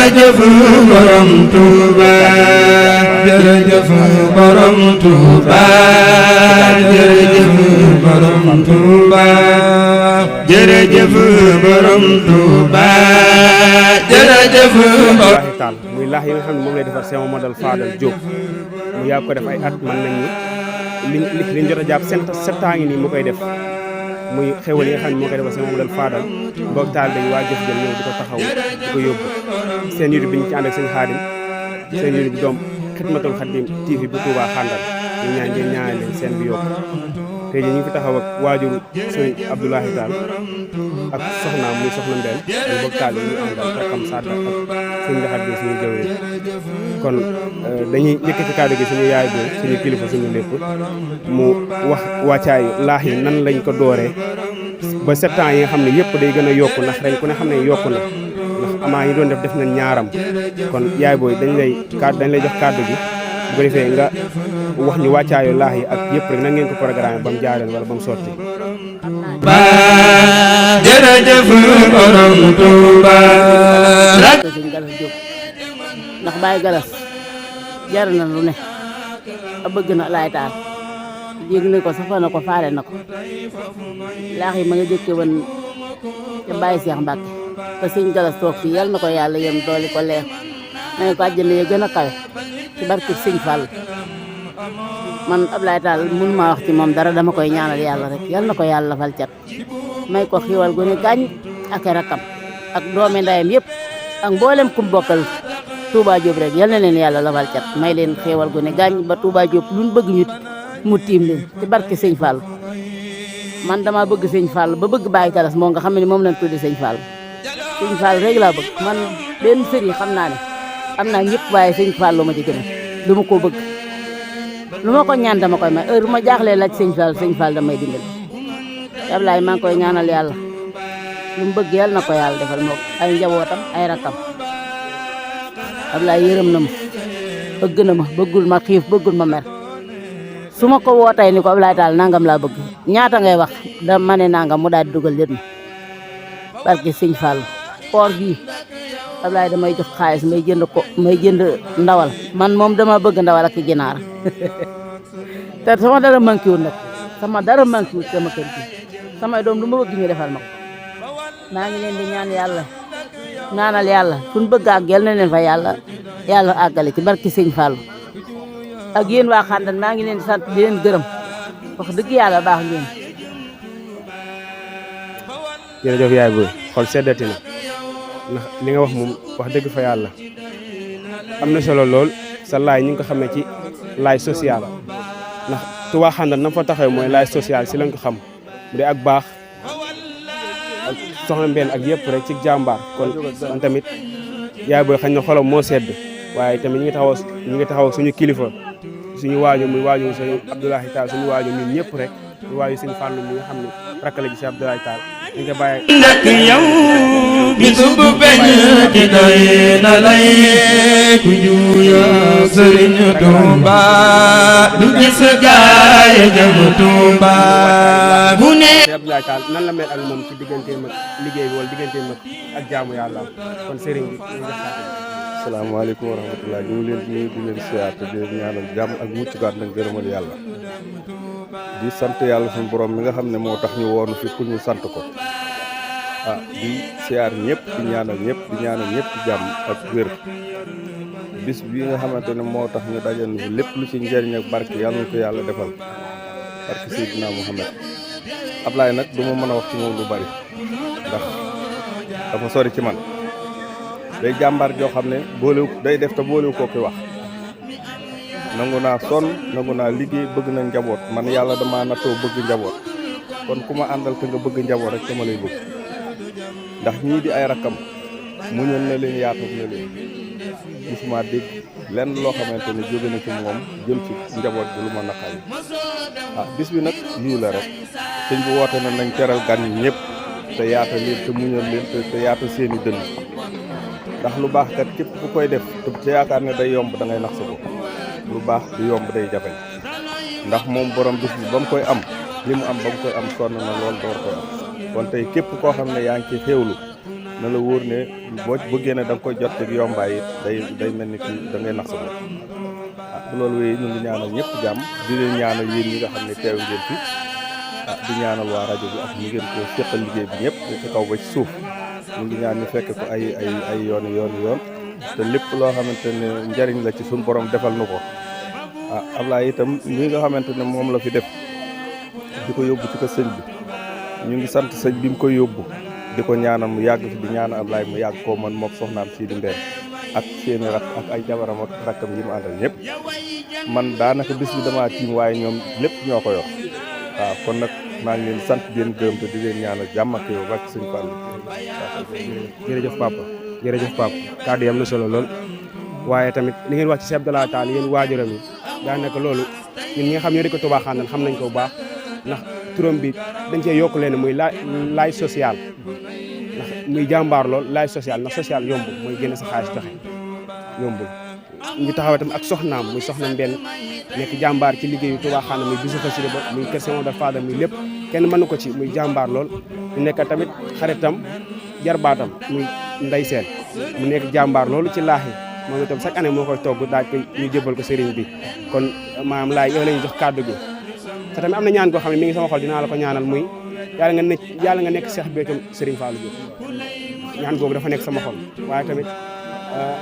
jërëjëf borom Touba jërëjëf borom Touba jërëjëf borom Touba jërëjëf borom Touba jërëjëf Abdoulahi Tall muy laax yi nga xam ne moom lay defar Cheikh Mamadou Fadal Diop mu yàgg ko def ay at man nañ ni liñ jot a jàpp 7 ans ngi nii mu koy def muy xewal yi nga xam ne moo koy defar Cheikh Mamadou Fadal mbokk taal dañu waa jëf jël ñëw di ko taxaw di ko yóbbu seen YouTube bi ñu ci ànd ak seen Xaadim seen YouTube bi doom Xidmatul Xaadim TV bu Touba Xandal ñu ñaan ngeen ñaanal leen seen bi yokku tey jii ñu ngi fi taxaw ak waajuru sëñ Abdoulahi Tall ak soxnaam muy soxna Mbène ñu bokk taal yi ñu àndal te xam Sadda ak sëñ Ndiakhate bi suñu jëwri kon dañuy yëkkati kàddu gi suñu yaay boobu suñu kilifa suñu lépp mu wax wàccaayu laax yi nan lañ ko dooree ba 7 ans yi nga xam ne yëpp day gën a yokku ndax ren ku ne xam ne yokku na ndax amaa yi doon def nañ ñaaram kon yaay booy dañ lay jox kàddu gi bu ko defee nga wax ñu wàccaayu laax yi ak yëpp rek nan ngeen ko programme ba mu jaareen wala ba mu sotti. jërëjëf borom Touba. sëñ Galas Diop ndax Baye Galas jar na lu ne a bëgg na Laay Taal yëg na ko safa na ko faale na ko laax yi ma nga jëkke woon te Baye Cheikh Mbacke te sëñ Galas toog fii yal na ko yàlla yem dooli ko leer may ko àjjana ya gën a kawe ci barke sëñ Fall man Ablaye Tall mënu maa wax ci moom dara dama koy ñaanal yàlla rek yal na ko yàlla fal cat may ko xiwal gu ne gàññ ak rakam ak doomi ndayam yëpp ak mboolem kum bokkal Touba Diop rek yal na leen yàlla lafal cat may leen xéewal gu ne gàññ ba Touba Diop luñ bëgg ñu mu tiim leen ci barke sëñ Fall man dama bëgg sëñ Fall ba bëgg Baye Galas moo nga xam ne moom lañ tudde sëñ Fall rek laa bëgg man benn sëriñ xam naa ne am naa ñëpp waaye sëñ Fall lu ma ci gën a lu ma koo bëgg lu ma ko ñaan dama koy may heure bu ma jaaxlee laaj sëñ Fall damay dimbal Ablaye maa ngi koy ñaanal yàlla lu mu bëgg yàlla na ko yàlla defal moo ay njabootam ay rakam Ablaye yërëm na ma bëgg na ma bëggul ma xiif bëggul ma mer su ma ko wootee ni ko Ablaye Tall nangam laa bëgg ñaata ngay wax da ma ne nangam mu daal di dugal leen ma barke sëñ Fall koor bii Ablaye damay jox xaalis may jënd ndawal man moom dama bëgg ndawal ak ginaar te sama dara manqué wul nag sama dara manqué wul sama kër gi samay doom lu ma bëgg ñu defal ma ko maa ngi leen di ñaanal yàlla fu ñu bëgg ak yal na leen fa yàlla àggale ci barki sëñ Fall ak yéen waa Xandal maa ngi leen di sant di leen gërëm wax dëgg yàlla baax ngeen. jërëjëf yaay booy xol seddati na ndax li nga wax moom wax dëgg fa yàlla am na solo lool sa laay ñu ngi ko xamee ci laay social ndax Touba Xandal na fa taxaw mooy laay social si lañ ko xam bu dee ak baax ak soxna Mbène ak yëpp rek ci jàmbaar kon tamit yaay booy xañ na xolam moo sedd waaye tamit ñu ngi taxaw suñu kilifa suñu waajur muy waajur suñu Abdoulahi Tall suñu waajur ñun ñëpp rek ñu waajur suñu Fallou mi nga xam ne rakk la gi si Abdoulahi Tall ñu ngi bàyyi ndak yow bisub beñ ci doy na lay ku juya Sëriñ Touba du gis gaay jëm Touba bu ne Abdoulahi Tall nan la mel ak moom ci digganteem ak liggéey bi wala digganteem ak jaamu yàlla kon sëriñ bi ñu def asalaamaaleykum wa rahmatulah ñu ngi leen di nuyu di leen siyaar te di leen ñaanal jàmm ak mucc gu ànd ak gërëmal yàlla di sant yàlla suñu borom mi nga xam ne moo tax ñu woonu fi pour ñu sant ko di siyaar ñëpp di ñaanal ñëpp jàmm ak wér bis bi nga xamante ne moo tax ñu dajal fi lépp lu ci njëriñ ak barke yàlla na ko yàlla defal barke Seydina Muhammad Ablaye nag du ma mën a wax ci moom lu bari ndax dafa sori ci man day jàmbaar joo xam ne day def te boolewu ko ki wax nangu naa sonn nangu naa liggéey bëgg na njaboot man yàlla dama nattoo bëgg njaboot kon ku ma àndal te nga bëgg njaboot rek sama lay bëgg ndax ñii di ay rakkam muñal na leen yaatal na leen gisuma dégg lenn loo xamante ne jóge na ci moom jël ci njaboot bi lu ma naqari bis bi nag lii la rek sëñ bi woote na nañ teral gan yi ñëpp te yaatal leen te muñal leen te yaatal seeni dënn ndax lu baax kat képp ku koy def te yaakaar ne day yomb da ngay nax sa bopp lu baax du yomb day jafe ndax moom borom bis bi ba mu koy am li mu am ba mu koy am sonn na lool door koy am kon tey képp koo xam ne yaa ngi ci xéewlu na la wóor ne boo bëggee ne da nga koy jot ci yombaay it day mel ni ki da ngay nax sa bopp bu loolu wéyee ñu ngi ñaanal ñëpp jàmm di leen ñaanal yéen ñi nga xam ne teew ngeen fi di ñaanal waa rajo bi ak ñi ngeen ko seqal liggéey bi ñëpp ci kaw ba ci suuf ñu ngi ñaan ñu fekk ko ay yoon te lépp loo xamante ne njariñ la ci suñu borom defal nu ko Ablaye itam lii nga xamante ne moom la fi def di ko yóbbu ci ko sëñ bi ñu ngi sant sëñ bi mu koy yóbbu di ko ñaanal mu yàgg fi di ñaanal Ablaye mu yàgg koo man mook soxnaam sii di mbeen ak seeni rak ak ay jabaram ak rakkam yi mu àndal ñëpp man daanaka bis bi damaa tiim waaye ñoom lépp ñoo ko yor waaw kon nag maa ngi leen sant di leen gërëm te di leen ñaanal jàmm ak yow ak sëñ Fall. jërëjëf papa kàddu yi am na solo lool waaye tamit li ngeen wax ci Cheikh Abdoulaye Tall yéen waajuram yi daanaka loolu ñun ñi nga xam ñoo di ko Touba Xandane xam nañ ko bu baax ndax turam bi dañ cee yokk leen muy laay social ndax muy jàmbaar lool laay social ndax social yombul mooy génn sa xaalis joxe yombul ñu taxawee tam ak soxnaam muy soxna Mbène nekk jàmbaar ci liggéeyu Touba Xandane muy bisu xasida ba muy kër Cheikh Fadal muy lépp kenn mënu ko ci muy jàmbaar lool mu nekk tamit xaritam jarbaatam muy Ndey Seen mu nekk jàmbaar loolu ci laax yi moom itam chaque année moo koy togg daaj ko ñu jébal ko sëriñ bi kon maanaam laay yow la ñu jox kàddu gi te tamit am na ñaan goo xam ne mi ngi sama xol dinaa la ko ñaanal muy yàlla nga nekk Cheikh Béthio Sëriñ Fallou Diop ñaan googu dafa nekk sama xol waaye tamit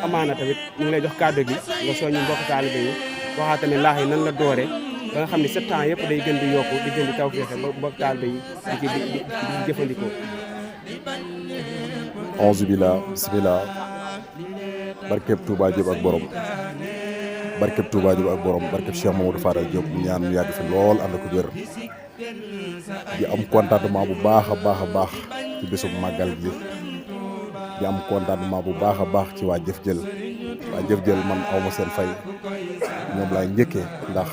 amaana tamit ñu ngi lay jox kàddu gi nga soññu mbokk taalibe yi waxaa tamit laax yi nan la doore ba nga xam ne 7 ans yëpp day gën di yokku di gën di taw feexe ba mbokk taalibe yi di jëfandikoo. onze billah bismillah barkeb Touba Diop ak borom barkeb Touba Diop ak borom barkeb Cheikh Mamadou Fadal Diop ñaan mu yàgg fi lool ànd ko wér di am contentement bu baax a baax ci bésub màggal gi di am contentement bu baax a baax ci waa jëf jël man awma seen fay ñoom laay njëkkee ndax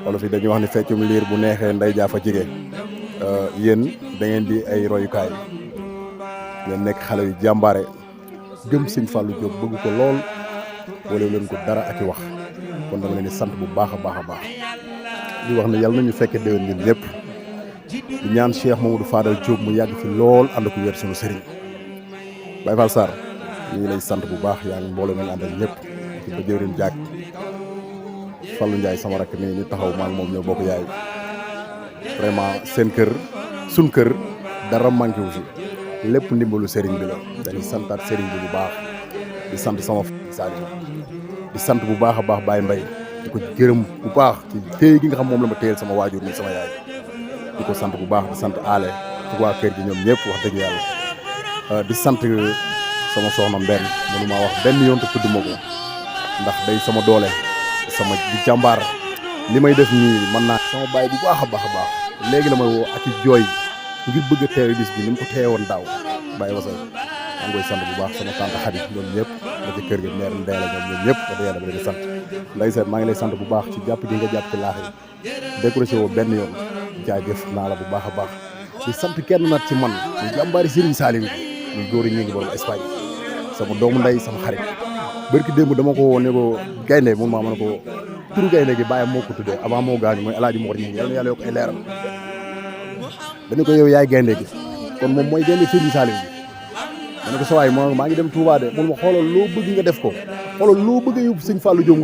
wolof yi dañuy wax ni feccum liir bu neexee nday jaa fa jige yéen da ngeen di ay royukaay ngeen nekk xale yu jàmbaare gëm sëñ Fallou Diop bëgg ko lool wala leen ko dara ak i wax kon dama leen di sant bu baax a baax di wax ne yàlla nañu fekke déwén ñun ñëpp di ñaan Cheikh Mamadou Fadal Diop mu yàgg fi lool ànd ko wér sunu sëriñ Baye Fall Sarr ñu ngi lay sant bu baax yaa ngi mbooloo ngeen àndal ñëpp ci ba jëwriñ jaag Fallou Ndiaye sama rakk nii ñu taxaw maa ngi moom ñoo bokk yaay vraiment seen kër suñ kër dara manqué wu fi lépp ndimbalu sëriñ bi la dañuy santaat sëriñ bi bu baax di sant sama Saliou di sant bu baax a baax Baye Mbaye di ko gërëm bu baax ci téye gi nga xam moom la ma téyel sama waajur ni sama yaay di ko sant bu baax di sant aale ci waa kër gi ñoom ñëpp wax dëgg yàlla di sant sama soxna Mbène mënu maa wax benn yoon te tudduma ko ndax day sama doole sama di jàmbaar li may def nii mën naa sama baay bu baax a baax léegi la may woo ak i jooy ngir bëgg a teewe bis bi ni mu ko teewoon daaw Baye Wasal maa ngi koy sant bu baax sama tante xarit ñoom ñëpp ba ci kër gi maire Ndeye la ñoom ñëpp wax dëgg yàlla dama leen di sant Ndeye Sène maa ngi lay sant bu baax ci jàpp gi nga jàpp ci laax yi décroché woo benn yoon jaajëf naa la bu baax a baax di sant kenn nat ci man muy jàmbaari Serigne Saliou muy góori ñi ngi borom Espagne sama doomu ndey sama xarit barki démb dama ko woo ne ko gaynde mun maa mën a ko turu gaynde gi bàyyi moo ko tuddee avant moo gaañu mooy alaaji Mor ñi yàlla na yàlla yokk ay leeram dañu ko yow yaay gaynde gi kon moom mooy gaynde Serigne Saliou bi ma ne ko sawaay maa ngi dem Touba de mun ma xoolal loo bëgg nga def ko xoolal loo bëgg a yóbbu Sëñ Fallou Diop